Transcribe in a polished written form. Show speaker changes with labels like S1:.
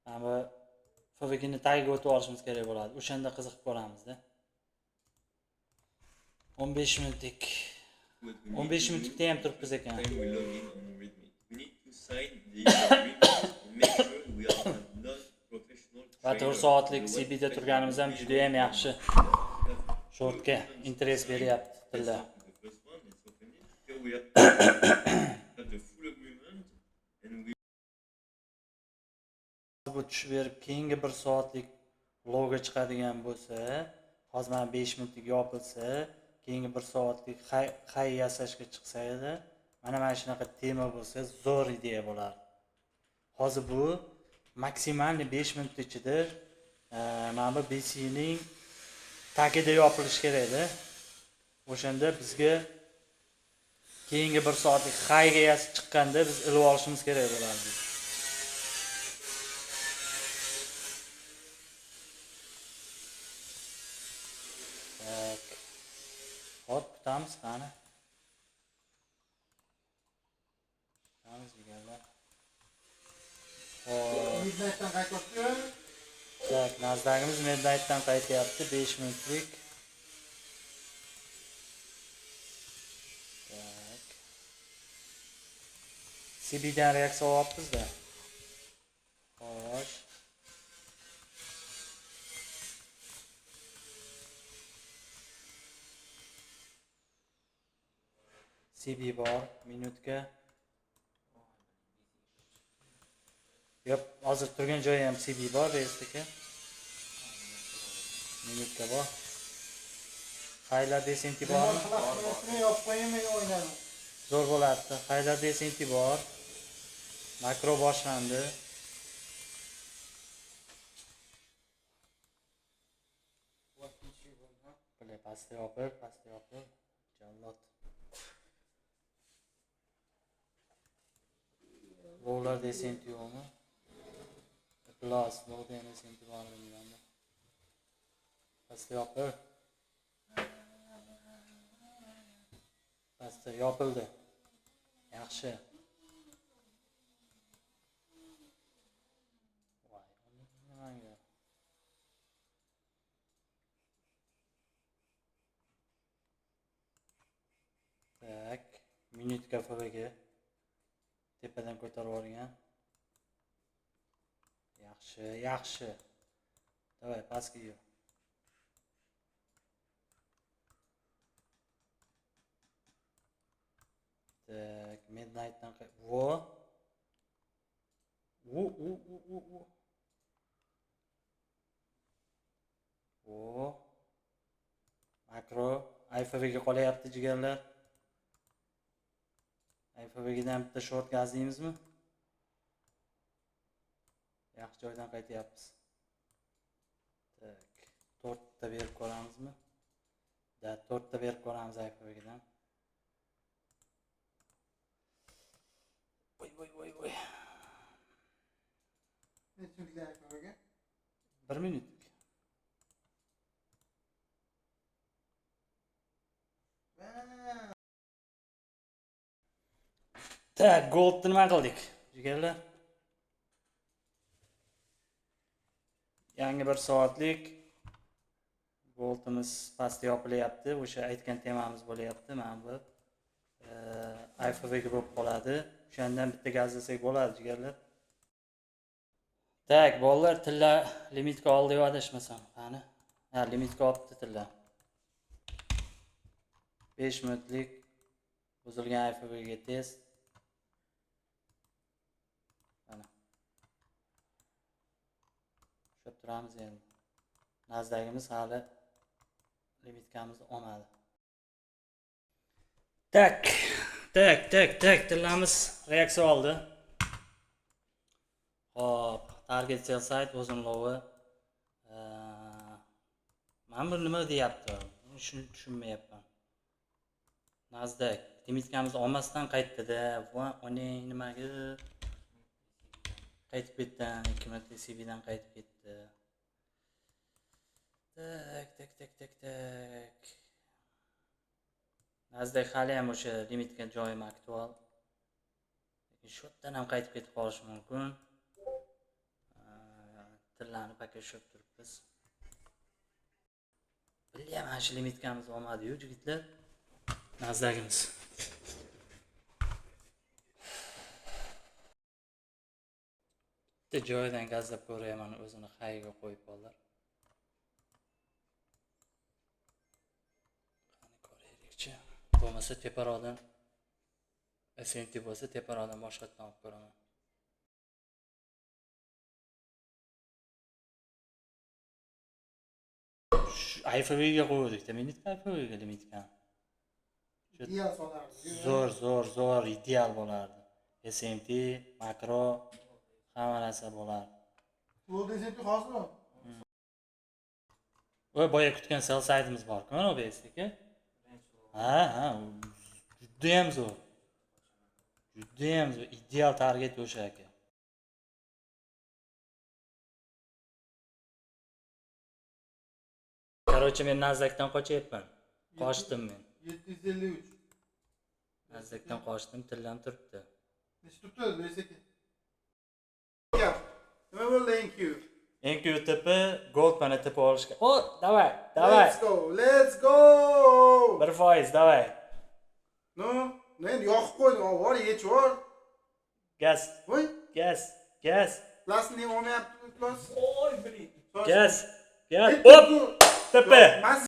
S1: Mana bu FVGni tagiga o'tib olishimiz kerak bo'ladi. O'shanda qiziqib ko'ramizda. 15 minutlik.
S2: What we need
S1: 15
S2: to do
S1: minutlikda ham turibmiz ekan.
S2: time we log in on Rithmic. We need to sign the agreement and make sure we are a non-professional
S1: Va 4
S2: trader.
S1: soatlik
S2: The
S1: CBda
S2: website
S1: turganimiz ham
S2: will
S1: juda ham yaxshi.
S2: have
S1: Shortga
S2: documents
S1: interest
S2: to sign.
S1: beryapti
S2: Let's
S1: tilla.
S2: start with the first one. Let's open it. Here we have the full agreement and we
S1: Bu tushib berib keyingi 1 soatlik lowga chiqadigan bo'lsa, hozir mana 5 minutlik yopilsa, keyingi 1 soatlik high yasashga chiqsa edi, mana shunaqa tema bo'lsa, zo'r ideya bo'lardi. Hozir bu maksimalniy 5 minut ichida mana bu BC ning tagida yopilishi kerak edi. O'shanda bizga keyingi 1 soatlik highga yasab chiqqanda biz ilib olishimiz kerak bo'lardi. Tak. Hop, kutamiz qani. Kutamiz jigarlar. Hop.
S3: Midnight'dan qaytyapti.
S1: Tak, Nasdaq'imiz Midnight'dan qaytyapti 5 minutlik. Tak. CB'dan reaksiya olyapmiz-da. Xo'sh. CB bor minutga. Yo'q, hozir turgan joyi ham CB bor, reysniki. Minutga bor. Highlarda SMT bormi?
S3: Xalos yopib qo'yaymi, o'ynaymi?
S1: Zo'r bo'lardi. Highlarda SMT bor. Makro boshlandi. Bile pastda yopil, pastda yopil. Jallod. Lowlarda SMT yo'qmi? Plus, lowda ham SMT bor bilmayman. Pastda yopil. Pastda yopildi. Yaxshi. Voy, nimaga? Tak, minutka FVG tepadan ko'tarib yuborgan. Yaxshi, yaxshi. Давай, pastga yur. Так, Midnight'dan vo. U u u u u. Vo. Makro IFVga qolyapti jigarlar. IFVdan bitta short gazlaymizmi? Yaxshi joydan qaytyapmiz. Tak, to'rtta berib ko'ramizmi? Da, to'rtta berib ko'ramiz IFVdan. Voy voy voy voy.
S3: Necha minutlik IFVga?
S1: 1 minut. Tak, goldni nima qildik? Jigarlar. Yangi 1 soatlik goldimiz pastda yopilyapti. O'sha aytgan temamiz bo'lyapti. Mana bu IFVga bo'lib qoladi. O'shandan bitta gazlasak bo'ladi, jigarlar. Tak, bolalar tilla limitga oldi deb adashmasam. Qani? Ha, limitga olibdi tilla. 5 minutlik buzilgan IFVga test. Mana. Ushlab turamiz endi. Nasdaq'imiz hali limitkamizni olmadi. Tak, tak, tak, tak, tillamiz reaksiya oldi. Xo'p, target sell side o'zim lowi. Mana bu nima deyapti? Shuni tushunmayapman. Nasdaq limitkamizni olmasdan qaytdi-da. Va uning nimaga qaytib ketdi? 2 marta CB dan qaytib ketdi. Tak, tak, tak, tak, tak. Nasdaq hali ham o'sha limitga joyim aktual. Lekin shu yerdan ham qaytib ketib qolishi mumkin. Пока tushib turibmiz. Бля, mana shu limitkamiz olmadi-yu, jigitlar. Nasdaqimiz. Bitta joyidan gazlab ko'rayman o'zini highga qo'yib bolalar. Qani ko'raylikchi. Bo'lmasa teparoqdan SMT bo'lsa teparoqdan boshqatdan olib ko'raman. Shu IFVga qo'ydik-da, минутка IFVga limitkani.
S3: Ideal solardi.
S1: Zo'r, zo'r, zo'r, ideal bo'lardi. SMT, makro, hamma narsa bo'lardi.
S3: Low SMT hozirmi?
S1: Voy, boya kutgan sell side'imiz bor-ku, mana OBSdagi. Ha, u judayam zo'r. Judayam zo'r, ideal target o'sha aka. Короче, men Nasdaqdan qochyapman. Qochdim men.
S3: 753.
S1: Nasdaqdan qochdim, tillam turibdi.
S3: Necha turibdi? Besh. Gap. Nima bo'ldi NQ?
S1: NQTP Gold mana TP olishga. O, давай, давай.
S3: Let's go. Let's go.
S1: 1%, давай.
S3: No, endi yoqib qo'yding. Ovor, yechib yubor.
S1: Gaz,
S3: Voy,
S1: gaz, gaz.
S3: Plasni olmayapti, plas.
S2: Oy, блин.
S1: Gaz, gaz. Hop, TP.
S3: Mas